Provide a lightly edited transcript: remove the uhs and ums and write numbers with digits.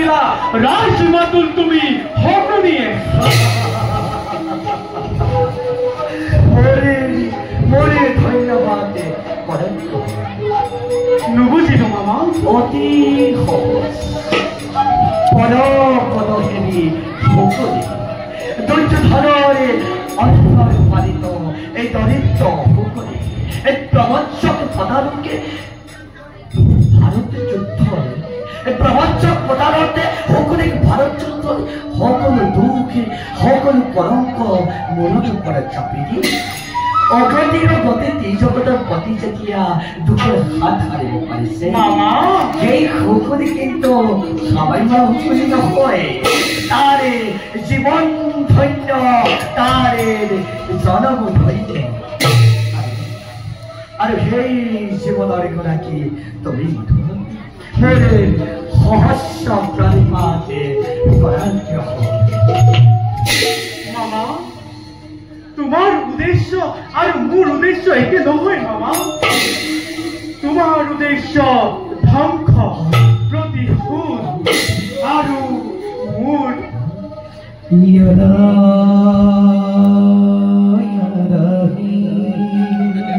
কৰিলা ৰাজমাতুল তুমি শকুনিয়ে। মোৰে ধন্যবাদ। নুবুজিলো মামা। অতি সহজ। পদ পদ হেৰি শকুনি, দুৰ্যোধনৰে অন্তৰ পালিত এই দৰিদ্ৰ শকুনি, এই প্ৰবঞ্চক পদাৰোকে ভাৰত যুদ্ধৰ, এই প্ৰবঞ্চক পদাৰোতে শকুনিক ভাৰত যুদ্ধৰ সকলো দুখ, সকলো কলংক মূৰৰ ওপৰত চাপি দি অগতিৰ গতিত এই জগতৰ পতি যেতিয়া দুখৰ হাত সাৰিব পাৰিছে, সেই শকুনি কিন্তু সামান্য শকুনি নহয়। তাৰে জীৱন ধন্য, তাৰে জনম ধন্য, আৰু সেই জীৱনৰ গৰাকী তুমি মাধৱ। মোৰ সহস্ৰ প্ৰণিপাতে কৰাগ্য। মামা, তোমাৰ উদ্দেশ্য আৰু মোৰ উদ্দেশ্য একে নহয় মামা। তোমাৰ উদ্দেশ্য ধ্বংস, প্ৰতিশোধ, আৰু মোৰ